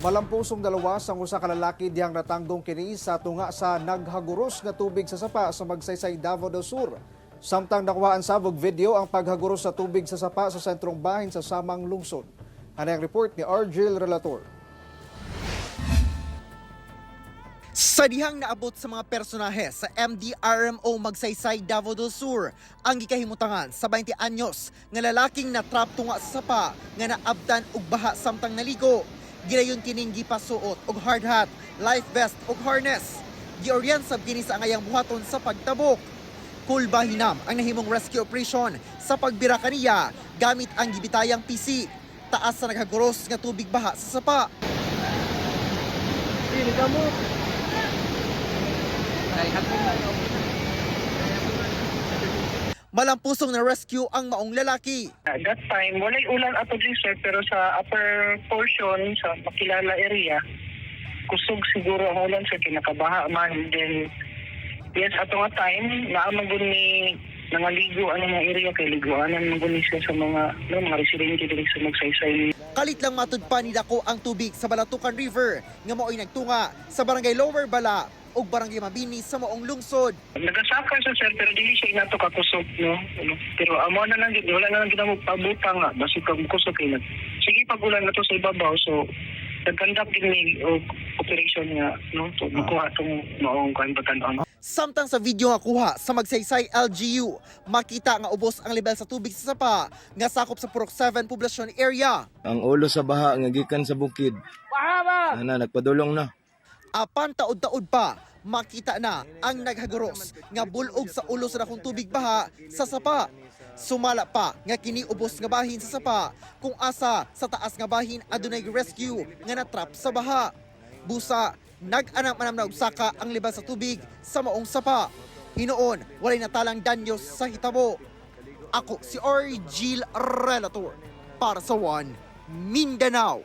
Malampusong dalawa sa usa ka lalaki dihang natanggong kini sa tunga sa naghaguros nga tubig sa sapa sa Magsaysay, Davao del Sur. Samtang nakuhaan sa og video ang paghaguros sa tubig sa sapa sa sentrong bahin sa samang lungsod. Hanay ang report ni Argel Relator. Sa dihang naabot sa mga personahe sa MDRMO Magsaysay, Davao del Sur ang gikahimutangan sa 20 anyos nga lalaking natrap tunga sa sapa nga naabtan og baha samtang naligo. Ginayon kining gipasuot og hard hat, life vest ug harness. Giorient sab kini sa angayang buhaton sa pagtabok. Kulba hinam ang nahimong rescue operation sa pagbira kaniya gamit ang gibitayang PC taas sa naghaguros nga tubig baha sa sapa. Malampusong na rescue ang maong lalaki. At that time, walay ulan ato din, sir, pero sa upper portion, sa Makilala area, kusog siguro ang ulan, sir, kinakabaha man. Then, yes, ato nga time, naa man gud ni nangaligo ang mga area kay liguanan man gud ni siya sa mga, no, mga residente diri sa Magsaysay. Kalit lang matud pa ni dako ang tubig sa Balatukan River nga mao'y nagtunga sa Barangay Lower Bala ug Barangay Mabini sa maong lungsod. Nagasaka siya, sir, pero dili siya inato kakusog, no? Ano, pero amo na lang gid, wala na lang gid mo pabutang nga basig kag kusog kay nag sige pag ulan na to sa ibabaw, so nagkandak din ni og operation nga, no, to makuha tong maong kuan batan-on. Samtang sa video nga kuha sa Magsaysay LGU, makita nga ubos ang level sa tubig sa sapa nga sakop sa Purok 7 poblasyon area. Ang ulo sa baha nga gikan sa bukid. Ana nagpadulong na. Apan taod-taod pa, makita na ang naghaguros nga bulog sa ulo sa dakong tubig baha sa sapa. Sumala pa nga kini ubos nga bahin sa sapa kung asa sa taas nga bahin adunay rescue nga natrap sa baha. Busa, nag-anam-anam na og saka ang libas sa tubig sa maong sapa. Hinuon, walay natalang danyo sa hitabo. Ako si Argil Relator para sa One Mindanao.